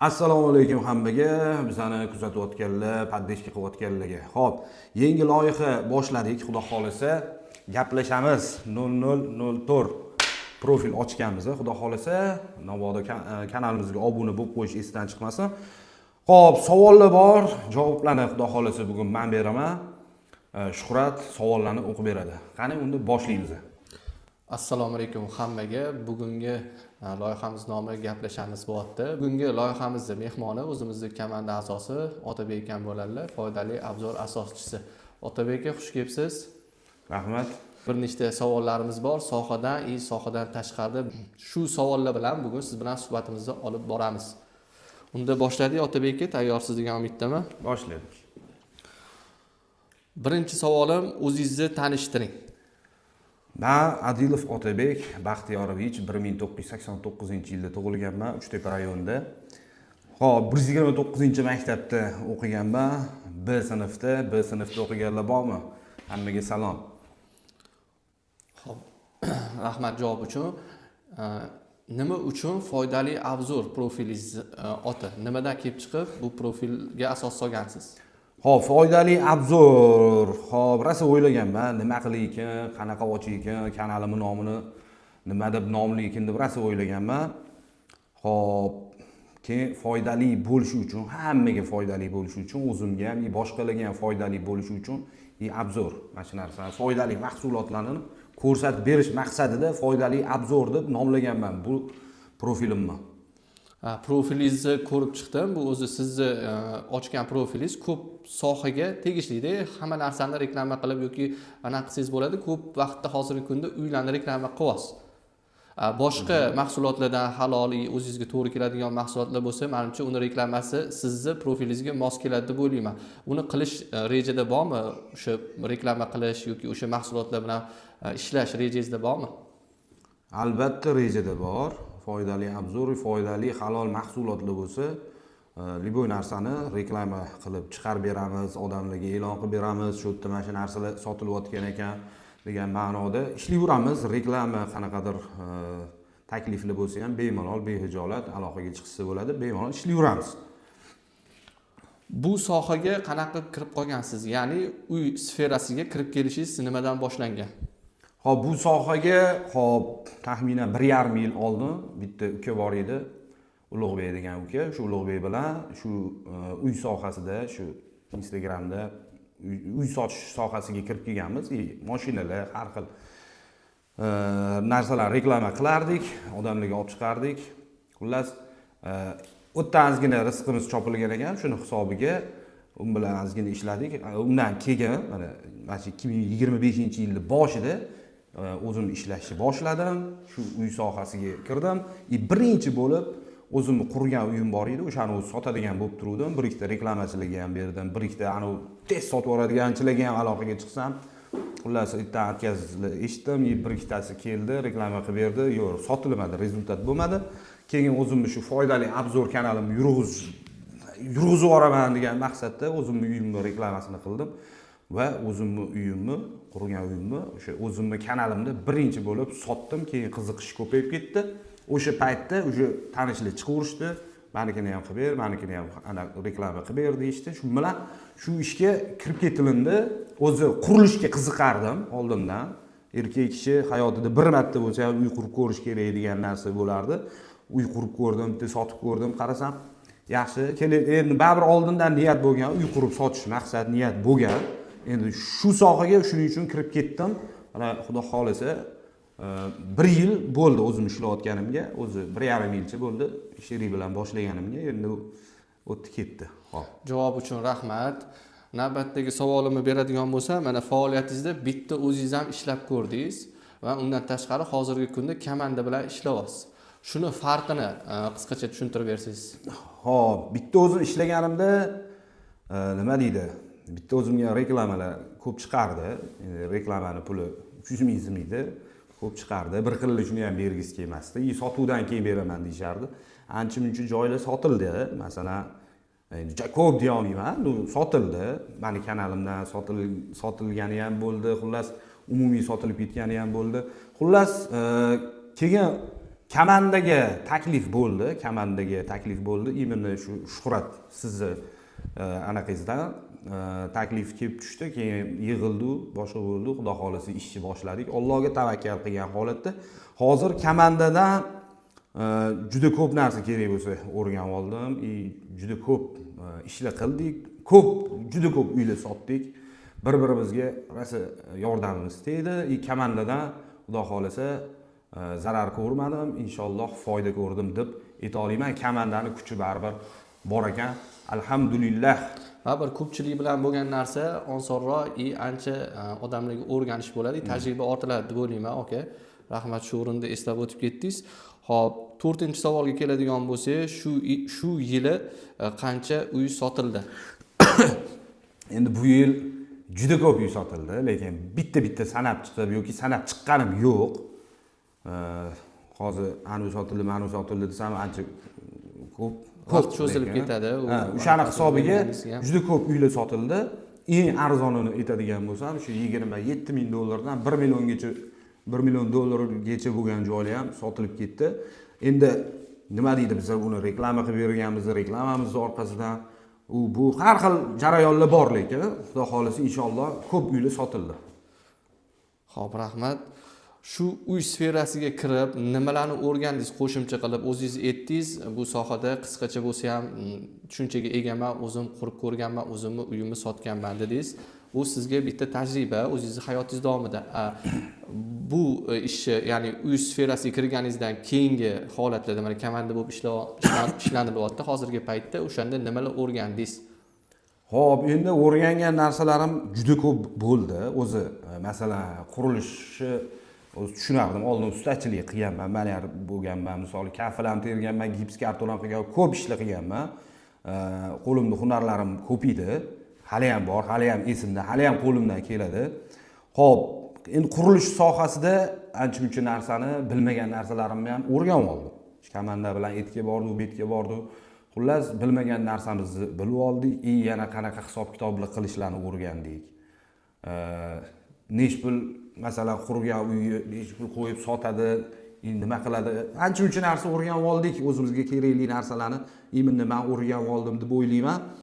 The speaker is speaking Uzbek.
Assalomu alaykum hammaga, bizani kuzatayotganlar, поддержка qilayotganlarga. Xo'p, yangi loyiha boshladik, xudo xolasa. Gaplashamiz 0004 profil ochganmiz, xudo xolasa. Mabodo kanalimizga obuna bo'lib qo'yish esdan chiqmasin. Xo'p, savollar bor, javoblarni xudo xolasa bugun men beraman. Shuhrat savollarni o'qib beradi. Qani, unda boshlaymiz. Assalomu alaykum hammaga. Bugungi loyihamiz nomi "Gaplashamiz" bo'lyapti. Bugungi loyihamizni mehmoni o'zimizni komanda a'zosi Otabek akam bo'ladilar, "Foydali обзор" asoschisi. Otabek aka, xush kelibsiz. Rahmat. Bir nechta savollarimiz bor sohadan и sohadan tashqarida. Shu savollar bilan bugun siz bilan suhbatimizni olib boramiz. Unda boshladik, Otabek aka, tayyorsiz degan umiddaman. Boshladik. Birinchi savolim: o'zingizni tanishtiring. Man Adilov Otabek Baxtiyorovich, 1989-yilda tug'ilganman, Uchtepa rayonida. Xo'p, 129-maktabda o'qiganman, B sinfda. B sinfda o'qiganlar bormi? Hammaga salom. Xo'p, rahmat javob uchun. Nima uchun "Foydali обзор" profilingiz oti? Nimadan kelib chiqib bu profilga asos solgansiz? Xo'p, "Foydali обзор". Xo'p, rosa o'ylaganman, nima qilaykin, qanaqa ochaykin, kanalimni nomini nima deb nomlaykin deb rosa o'ylaganman. Xo'p, keyin foydali bo'lishi uchun, hammaga foydali bo'lishi uchun, o'zimga ham, boshqalarga ham foydali bo'lishi uchun и обзор, mana shu narsa, foydali mahsulotlarni ko'rsatib berish maqsadida "Foydali обзор" deb nomlaganman bu profilimni. Ha, profilingizni ko'rib chiqdim. Bu o'zi sizni ochgan profilingiz ko'p sohaga tegishlida. Hamma narsani reklama qilib yoki anaqa qilsangiz bo'ladi. Ko'p vaqtda hozirgi kunda uylarni reklama qilyapsiz. Boshqa mahsulotlardan halol, o'zingizga to'g'ri keladigan mahsulotlar bo'lsa, manimcha, uni reklamasi sizni profilingizga mos keladi deb o'ylayman. Uni qilish rejada bormi? O'sha reklama qilish yoki o'sha mahsulotlar bilan ishlash rejangizda bormi? Albatta, rejada bor. "Foydali обзор", foydali halol mahsulotlar bo'lsa, любой narsani reklama qilib chiqarib beramiz, odamlarga e'lon qilib beramiz, shu yerda mana shu narsalar sotilayotgan ekan degan ma'noda ishlayveramiz. Reklama qanaqadir taklifli bo'lsa ham, bemalol, behijolat aloqaga chiqsa bo'ladi, bemalol ishlayveramiz. Bu sohaga qanaqa qilib kirib qolgansiz? Ya'ni uy sferasiga kirib kelishingiz nimadan boshlangan? Ho'p, bu sohaga, ho'p, taxminan 1,5 yil oldin bitta uka bor edi, Ulug'bek degan uka. Shu Ulug'bek bilan shu uy sohasida, shu Instagramda uy sotish sohasiga kirib kelganmiz и moshinalar, har xil narsalar reklama qilardik, odamlarga olib chiqardik. Xullas, u yerda ozgina rizqimiz chopilgan ekan, shuni hisobiga u bilan ozgina ishladik. Undan keyin mana shu 2025-yilni boshida o'zim ishlashni boshladim, shu uy sohasiga kirdim и birinchi bo'lib o'zimni qurgan uyim bor edi, o'shani o'zi sotadigan bo'lib turuvdim. Bir ikkita reklamachilarga ham berdim, bir ikkita anavi tez sotib yuboradiganchilarga ham aloqaga chiqsam, xullas, yerdan отказ eshitdim и bir ikkitasi keldi, reklama qilib berdi, yo'q, sotilmadi, результат bo'lmadi. Keyin o'zimni shu "Foydali обзор" kanalimni yurg'izib yuboraman degan maqsadda o'zimni uyimni reklamasini qildim va o'zimni uyimni, qurgan uyimni o'sha o'zimni kanalimda birinchi bo'lib sotdim. Keyin qiziqish ko'payib ketdi. O'sha paytda уже tanishlar chiqaverishdi, manikini ham qilib ber, manikini ham ana reklama qilib ber deyishdi. Shu bilan shu ishga kirib ketilindi. O'zi qurilishga qiziqardim oldindan. Erkak kishi hayotida bir marta bo'lsa ham uy qurib ko'rish kerak degan narsa bo'lardi. Uy qurib ko'rdim, bitta sotib ko'rdim, qarasam, yaxshi. Endi baribir oldindan niyat bo'lgan, uy qurib sotish maqsad, niyat bo'lgan. Endi shu sohaga shuning uchun kirib ketdim. Mana, xudo xohlasa, bir yil bo'ldi o'zim ishlayotganimga, o'zi 1,5 yilcha bo'ldi sherik bilan boshlaganimga. Endi o'tdi ketdi, hop. Javob uchun rahmat. Navbatdagi savolimni beradigan bo'lsam, mana, faoliyatingizda bitta o'zingiz ham ishlab ko'rdingiz va undan tashqari hozirgi kunda komanda bilan ishlayapsiz. Shuni farqini qisqacha tushuntirib bersangiz. Ho'p, bitta o'zim ishlaganimda, nima deydi, bitta o'zimga reklamalar ko'p chiqardi. Endi reklamani puli 300 000 so'm edi, ko'p chiqardi. Bir xil shuni ham bergisi kelmasdi и sotuvdan keyin beraman deyishardi. Ancha muncha joylar sotildi, masalan, endi juda ko'p deyolmayman, ну, sotildi. Mani kanalimdan sotilgani ham bo'ldi, xullas, umumiy sotilib ketgani ham bo'ldi. Xullas, keyin Komandaga taklif bo'ldi, komandaga taklif bo'ldi. Именно shu Shuhrat, sizni anaqangizdan taklif kelib tushdi. Keyin yig'ildi, boshqa bo'ldi. Xudo xohlasa, ishni boshladik. Allohga tavakkal qilgan holatda hozir komandadan juda ko'p narsa kerak bo'lsa o'rganib oldim и juda ko'p ishlar qildik, ko'p, juda ko'p uylar sotdik. Bir birimizga rosa yordamimiz tegdi и komandadan, xudo xohlasa, zarar ko'rmadim, inshaalloh foyda ko'rdim deb ayta olaman. Komandani kuchi baribir bor ekan, alhamdulillah. Baribir ko'pchilik bilan bo'lgan narsa osonroq и ancha odamlarga o'rganish bo'ladi, tajriba ortiladi deb o'ylayman, aka. Rahmat, shu o'rinda eslab o'tib ketdingiz. Ho'p, to'rtinchi savolga keladigan bo'lsak, shu yili qancha uy sotildi? Endi bu yil juda ko'p uy sotildi, lekin bitta bitta sanab chiqib yoki sanab chiqqanim yo'q. Hozir anavi sotildi, manavi sotildi desam, ancha ko'p. Vaqt cho'zilib lekin. ketadi, u Ha, o'shani hisobiga berganingiz ham. Juda ko'p uylar sotildi. Eng arzonini aytadigan bo'lsam, shu 27 ming dollardan 1 milliongacha, 1 million dollargacha bo'lgan joylar ham sotilib ketdi. Endi nima deydi, biz uni reklama qilib berganmiz, reklamamizni orqasidan u bu har xil jarayonlar bor, lekin xudo xohlasa, inshaalloh, ko'p uylar sotildi. Ho'p, rahmat. Shu uy sferasiga kirib nimalarni o'rgandingiz qo'shimcha qilib? O'zingiz aytdingiz, bu sohada qisqacha bo'lsa ham tushunchaga egaman, o'zim qurib ko'rganman, o'zimni uyimni sotganman dedingiz. Bu sizga bitta tajriba o'zingizni hayotingiz davomida. Bu ishni, ya'ni uy sferasiga kirganingizdan keyingi holatlarda, mana komanda bo'lib ishlanilyapti hozirgi paytda, o'shanda nimalar o'rgandingiz? Ho'p, endi o'rgangan narsalarim juda ko'p bo'ldi o'zi. Masalan, qurilishni o'zi tushunardim, oldin ustachilik qilganman, malyar bo'lganman, misol, kafel ham terganman, gips karton ham qilgan, ko'p ishlar qilganman. Qo'limda hunarlarim ko'p edi, haliyam bor, haliyam esimda, haliyam qo'limdan keladi. Ho'p, endi qurilish sohasida ancha muncha narsani, bilmagan narsalarimni ham o'rganib oldim. Komanda bilan etga bordik, bu yerga bordik, xullas, bilmagan narsamizni bilib oldik и yana qanaqa hisob kitoblar qilishlarni o'rgandik. Nechi pul, masalan, qurgan uyi nechi pul qo'yib sotadi, nima qiladi, ancha muncha narsa o'rganib oldik, o'zimizga kerakli narsalarni именно man o'rganib oldim deb o'ylayman.